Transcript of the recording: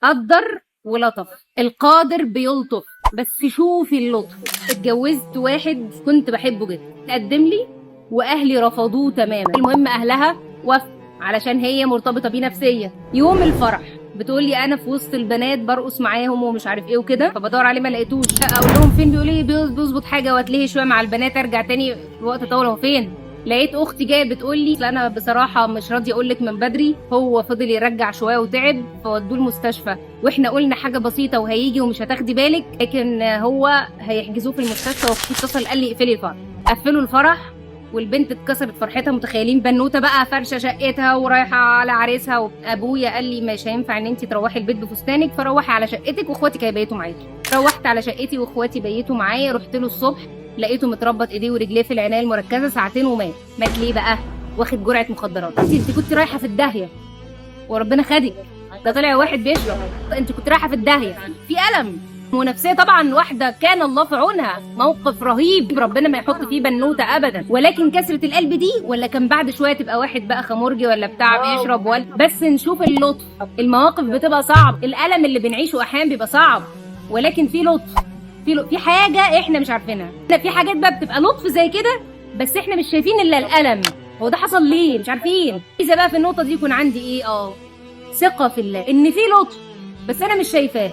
قدر ولطف، القادر بيلطف، بس شوفي اللطف. اتجوزت واحد كنت بحبه جدا، تقدم لي واهلي رفضوه تماما. المهم اهلها وافقوا علشان هي مرتبطة بيه نفسيا. يوم الفرح بتقول لي انا في وسط البنات برقص معاهم ومش عارف ايه وكده، فبدور عليه ما لقيتوش. اقول لهم فين؟ بيقولوا لي بيظبط حاجة واتلهي شوية مع البنات ارجع تاني وقت طول. هو فين؟ لقيت اختي جاية بتقول لي انا بصراحة مش راضية اقول لك من بدري، هو فضل يرجع شوية وتعب فودوه المستشفى، واحنا قلنا حاجة بسيطة وهيجي ومش هتاخدي بالك، لكن هو هيحجزوه في المستشفى. واختي اتصل قال لي اقفلي الفرح. قفلوا الفرح والبنت اتكسرت فرحتها. متخيلين بنوته بقى فرشه شقتها ورايحه على عريسها. وابويا قال لي مش هينفع ان انت تروحي البيت بفستانك، فروحي على شقتك واخواتك هيبيتوا معاكي. روحت على شقتي واخواتي بيتوا معايا. رحت له الصبح لقيته متربط ايديه ورجليه في العناية المركزة ساعتين ومات. مات ليه بقى؟ واخد جرعة مخدرات. انت كنت رايحة في الداهيه وربنا خدك، ده طلع واحد بيشرب. انت كنت رايحة في الداهيه، في الم ونفسية طبعا. واحدة كان الله في عونها، موقف رهيب ربنا ما يحط فيه بنوته ابدا. ولكن كسره القلب دي ولا كان بعد شوية تبقى واحد بقى خمرجي ولا بتاع بيشرب ولا، بس نشوف اللطف. المواقف بتبقى صعب، الالم اللي بنعيشه احيانا بيبقى صعب، ولكن في لطف، في حاجة احنا مش عارفينها. في حاجات بقى بتبقى لطف زي كده بس احنا مش شايفين الا الالم. هو ده حصل ليه؟ مش عارفين. اذا بقى في النقطة دي يكون عندي ايه؟ ثقة في الله ان في لطف بس انا مش شايفاه.